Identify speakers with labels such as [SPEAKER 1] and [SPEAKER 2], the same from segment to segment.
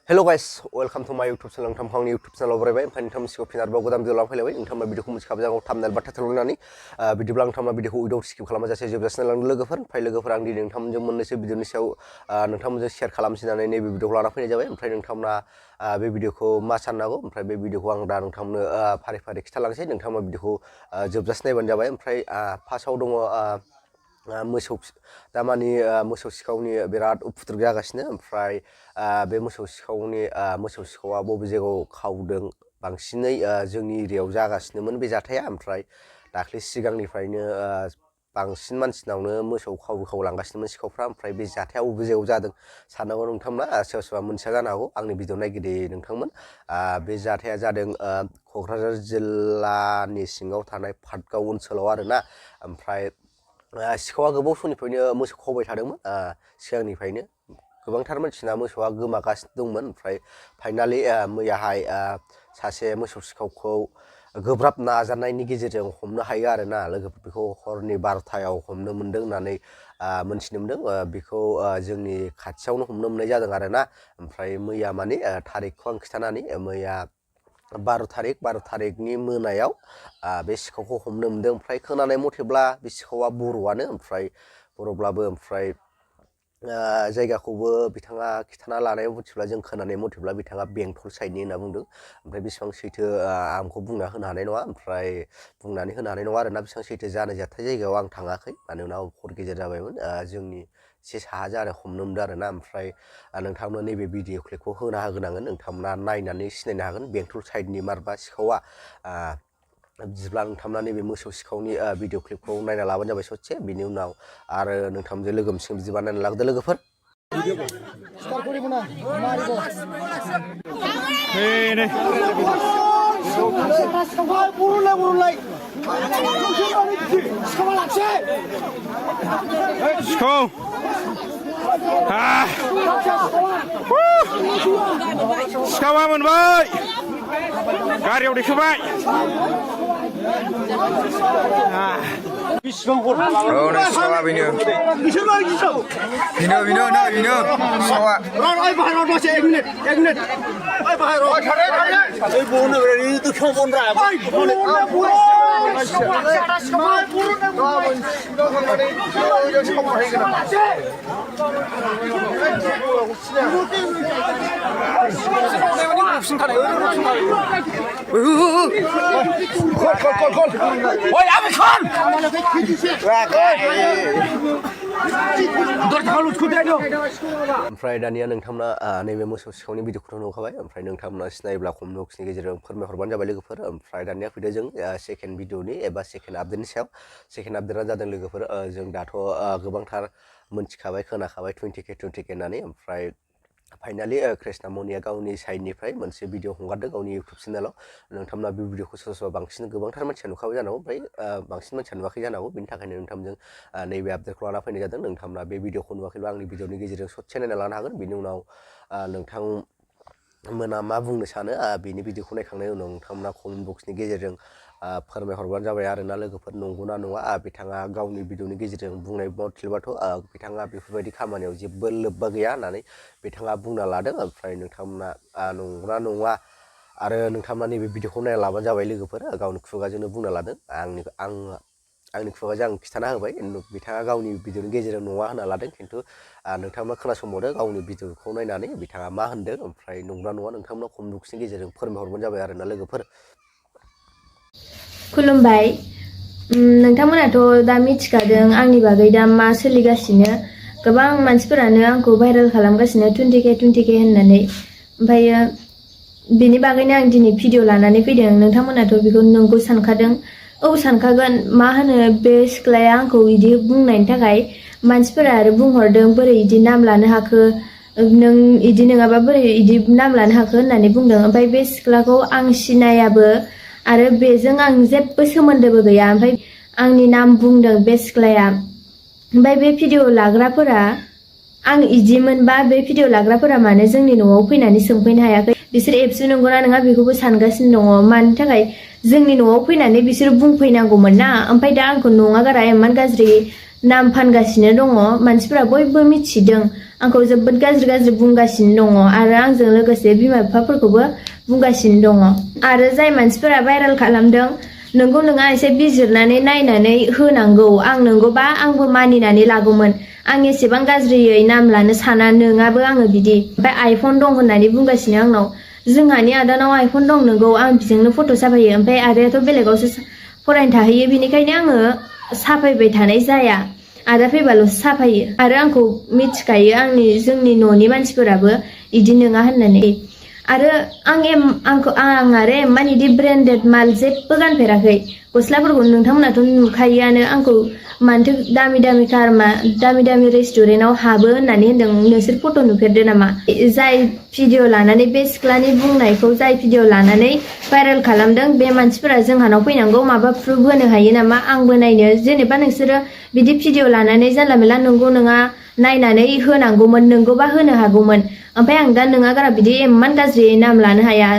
[SPEAKER 1] Hello guys, welcome to my YouTube channel. Nontamni YouTube channel baraybay. Oमफ्राय नोंथांमोन सिगाङाव फिन आरोबाव गोदान भिडिअ लाना फैलायबाय। नोंथांमोना भिडिअखौ मिथिखाबाय जागौ थाम्बनेल बा टाइटेल नुनानै बिदिब्ला नोंथांमोना भिडिअखौ उइदाउट स्किप खालामाजासे जोबजासिम नायलांदो लोगोफोर। ओमफ्राय लोगोफोर आं दिनै नोंथांमोनजों मोननैसो भिडिअनि सायाव नोंथांमोनजों शेयार खालामसिनानै नैबे भिडिअखौ लाना फैनाय जाबाय। ओमफ्राय नोंथांमोना बे भिडिअखौ मा साननांगौ ओमफ्राय बे भिडिअखौ आं दा नोंथांमोननो फारि फारि खिथालांसै। नोंथांमोना भिडिअखौ जोबजासिम नायबानो जाबाय। ओमफ्राय फार्स्टआव दङ मोसौ दामानि मोसौ सिखावनि बिराद उपद्रब जागासिनो। ओमफ्राय बे मोसौ सिखावआ बबे जायगायाव खावदों बांसिनै जोंनि एरियायाव जागासिनोमोन बे जाथाया। ओमफ्राय दाख्लै सिगांनिफ्रायनो बांसिन मानसिनावनो मोसौ खावलांगासिनोमोन सिखावफ्रा। ओमफ्राय बे जाथाया बबे जायगायाव जादों साननांगौ नोंथांमोना सोरबा सोरबा मोनथिया जानो हागौ आंनि भिडिअ नायगिरि नोंथांमोन। बे जाथाया जादों क'क्राझार जिल्लानि सिङाव थानाय पाटगाव ओनसोलाव आरोना। ओमफ्राय सिखावआ गोबाव समनिफ्रायनो मोसौ खावबाय थादोंमोन। सिगांनिफ्रायनो गोबांथार मानसिना मोसौआ गोमागासिनो दंमोन। ओमफ्राय फाइनालि मैयाहाय सासे मोसौ सिखावखौ गोब्राब नाजानायनि गेजेरजों हमनो हायो आरोना। लोगोफोर बेखौ हरनि 12टायाव हमनो मोन्दों होननानै मोनथिनो मोन्दों। बेखौ जोंनि खाथियावनो हमनो मोननाय जादों आरोना। ओमफ्राय मैया माने थारिखखौ आं खिथानानै मैया 12 थारिखनि मोनायाव बे सिखावखौ हमनो मोन्दों। ओमफ्राय खोनानाय मथेब्ला बे सिखावआ बर'आनो। ओमफ्राय बर'ब्लाबो ओमफ्राय जायगाखौबो बिथाङा खिथाना लानाय मथेब्ला जों खोनानाय मथेब्ला बिथाङा बेंटल साइडनि होनना बुंदों। ओमफ्राय बेसेबां सैथो आंखौ बुंना होनो हानाय नङा। ओमफ्राय बुंनानै होनो हानाय नङा आरोना बेसेबां सैथो जानाय जाथाय जायगायाव आं थाङाखै। मानोना हर गेजेर जाबायमोन। जोंनि एसे साहा जानो हमनो मोनदों आरोना। ओमफ्राय नोंथांमोना नैबे भिडिअ क्लिपखौ होना होगोनांगोन। नोंथांमोना नायनानै सिनायनो हागोन बेंटल साइडनि मारबा सिखावआ। बिदिब्ला नोंथांमोना नैबे मोसौ सिखावनि भिडिअ क्लिपखौ नायना लाबानो जाबाय ससे। बिनि उनाव आरो नोंथांमोनजों लोगो मोनसिगोन बिदिबा नायना लाबोदो लोगोफोर।
[SPEAKER 2] सिखावा मोनबाय गारियाव दैखोबाय। सिखावा बेनो
[SPEAKER 1] ओमफ्राय दानिया नोंथांमोना नैबे मोसौ सिखावनि भिडिअखौथ' नुखाबाय। ओमफ्राय नोंथांमोना सिनायोब्ला कमेन्ट बक्सनि गेजेरजों फोरमायहरबानो जाबाय लोगोफोर। ओमफ्राय दानिया फैदो जों सेकेन्ड भिडिअनि एबा सेकेन्ड आपडेटनि सायाव। सेकेन्ड आपडेटआ जादों लोगोफोर जों दाथ' गोबांथार मोनथिखाबाय खोनाखाबाय 20K होननानै। ओमफ्राय फाइनालि कृष्णा मनिया गावनि साइडनिफ्राय मोनसे भिडिअ हगारदों गावनि इउटुब चेनेलाव। नोंथांमोना बे भिडिअखौ सोरबा सोरबा बांसिन गोबांथार मानसिया नुखाबाय जानांगौ। ओमफ्राय बांसिन मानसिया नुवाखै जानांगौ। बेनि थाखायनो नोंथांमोनजों नैबे आपडेटखौ लाना फैनाय जादों। नोंथांमोना बे भिडिअखौ नुवाखैब्ला आंनि भिडिअनि गेजेरजों ससे नायना लानो हागोन। बिनि उनाव नोंथांमोना मा बुंनो सानो बेनि भिडिअखौ नायखांनायनि उनाव नोंथांमोना कमेन्ट बक्सनि गेजेरजों फोरमायहरबानो जाबाय आरोना लोगोफोर। नंगौना नङा बिथाङा गावनि भिडिअनि गेजेरजों बुंनाय मथेबाथ' बिथाङा बेफोरबायदि खामानियाव जेबो लोब्बा गैया होननानै बिथाङा बुंना लादों। ओमफ्राय नोंथांमोना नंगौना नङा आरो नोंथांमोना नैबे भिडिअखौ नायना लाबानो जाबाय लोगोफोर। गावनि खुगाजोंनो बुंना लादों। आंनि खुगाजों आं खिथाना होबाय। बिथाङा गावनि भिडिअनि गेजेरजों नङा होनना लादों। खिन्थु नोंथांमोना खोनासंबावदो गावनि भिडिअखौ नायनानै बिथाङा मा होनदों। ओमफ्राय नंगौना नङा नोंथांमोना कमेन्ट बक्सनि गेजेरजों फोरमायहरबानो जाबाय आरोना लोगोफोर।
[SPEAKER 3] खुलुमबाय। नोंथांमोनाथ' दा मिथिखादों आंनि बागै दा मा सोलिगासिनो। गोबां मानसिफोरानो आंखौ भाइरेल खालामगासिनो 20K होननानै। ओमफ्रायो बेनि बागैनो आं दिनै भिडिअ लानानै फैदों। नोंथांमोनाथ' बेखौ नंगौ सानखादों। औ सानखागोन। मा होनो बे सिख्लाया आंखौ बिदि बुंनायनि थाखाय मानसिफोरा आरो बुंहरदों बोरै बिदि नाम लानो हाखो, नों बिदि नङाबा बोरै बिदि नाम लानो हाखो होननानै बुंदों। ओमफ्राय बे सिख्लाखौ आं सिनायाबो आरो बेजों आं जेबो सोमोन्दोबो गैया। ओमफ्राय आंनि नाम बुंदों बे सिख्लाया। ओमफ्राय बे भिडिअ लाग्राफोरा आं इदिमोनबा बे भिडिअ लाग्राफोरा मानो जोंनि न'आव फैनानै सोंफैनो हायाखै? बिसोर एबसु नंगौना नङा बेखौबो सानगासिनो दङ। मानि थाखाय जोंनि न'आव फैनानै बिसोर बुंफैनांगौमोन ना। ओमफ्राय दा आंखौ नङा गारा इमान गाज्रि नाम फानगासिनो दङ। मानसिफोरा बयबो मिथिदों आंखौ जोबोद गाज्रि गाज्रि बुंगासिनो दङ आरो आंजों लोगोसे बिमा बिफाफोरखौबो बुंगासिनो दङ आरो जाय मानसिफोरा भाइरेल खालामदों नोंगौ नोङा एसे बिजिरनानै नायनानै होनांगौ आं नोंगौबा आंबो मानिनानै लागौमोन आं एसेबां गाज्रियै नाम लानो साना नोङाबो आङो बिदि ओमफ्राय आइफन दं होननानै बुंगासिनो आंनाव जोंहानि आदानाव आइफन दं नोंगौ आं बिजोंनो फट' साफायो ओमफ्राय आदायाथ' बेलेगावसो फरायनो थाहैयो बेनिखायनो आङो साफायबाय थानाय जाया आदा फैबाल'सो साफायो आरो आंखौ मिथिखायो जोंनि न'नि मानसिफोराबो इदि नङा होननानै आरो आं आरो एमान इदि ब्रेन्डेड माल जेबो गानफेराखै गस्लाफोरखौ नोंथांमोनाथ' नुखायोआनो आंखौ मानोथो दामि दामि कार दामि दामि रेस्टुरेन्टाव हाबो होननानै होनदों नोंसोर फट' नुफेरदो नामा जाय भिडिअ लानानै बे सिख्लानि बुंनायखौ जाय भिडिअ लानानै भाइरेल खालामदों बे मानसिफोरा जोंहानाव फैनांगौ माबा प्रुफ होनो हायो नामा आंबो नायनो जेनेबा नोंसोरो बिदि भिडिअ लानानै जानला मेला नंगौ नङा नायनानै होनांगौमोन नोंगौबा होनो हागौमोन ओमफ्राय आं दा नोङा गारा बिदि एमान गाज्रि नाम लानो हाया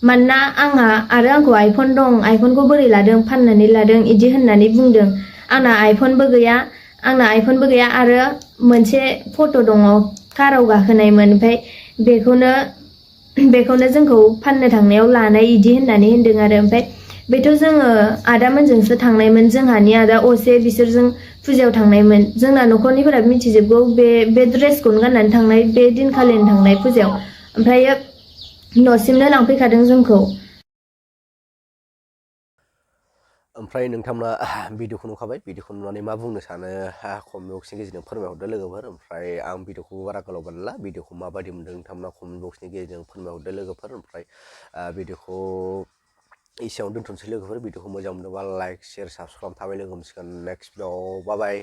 [SPEAKER 3] मानोना आंहा आरो आंखौ आइफन दं आइफनखौ बोरै लादों फाननानै लादों इदि होननानै बुंदों आंना आइफनबो गैया आरो मोनसे फट' दङ काराव गाखोनायमोन ओमफ्राय बेखौनो जोंखौ फाननो थांनायाव लानाय इदि होननानै होनदों आरो ओमफ्राय बेथ' जोङो आदामोनजोंसो थांनायमोन जोंहानि आदा असे बिसोरजों फुजायाव थांनायमोन जोंना न'खरनिफोरा मिथिजोबगौ बे ड्रेसखौनो गाननानै थांनाय बे दिनखालिनो थांनाय फुजायाव ओमफ्रायो न'सिमनो लांफैखादों जोंखौ
[SPEAKER 1] ओमफ्राय नोंथांमोना भिडिअखौ नुखाबाय भिडिअखौ नुनानै मा बुंनो सानो कमेन्ट बक्सनि गेजेरजों फोरमायहरदो लोगोफोर ओमफ्राय आं भिडिअखौ बारा गोलाव बानायला भिडिअखौ माबायदि मोनदों नोंथांमोना कमेन्ट बक्सनि गेजेरजों फोरमायहरदो लोगोफोर ओमफ्राय भिडिअखौ एसेयावनो दोनथ'नोसै लोगोफोर भिडिअखौ मोजां मोनोबा लाइक शेयार साबसक्राइब थाबाय लोगो मोनसिगोन नेक्स्ट भिडिअ बाय बाय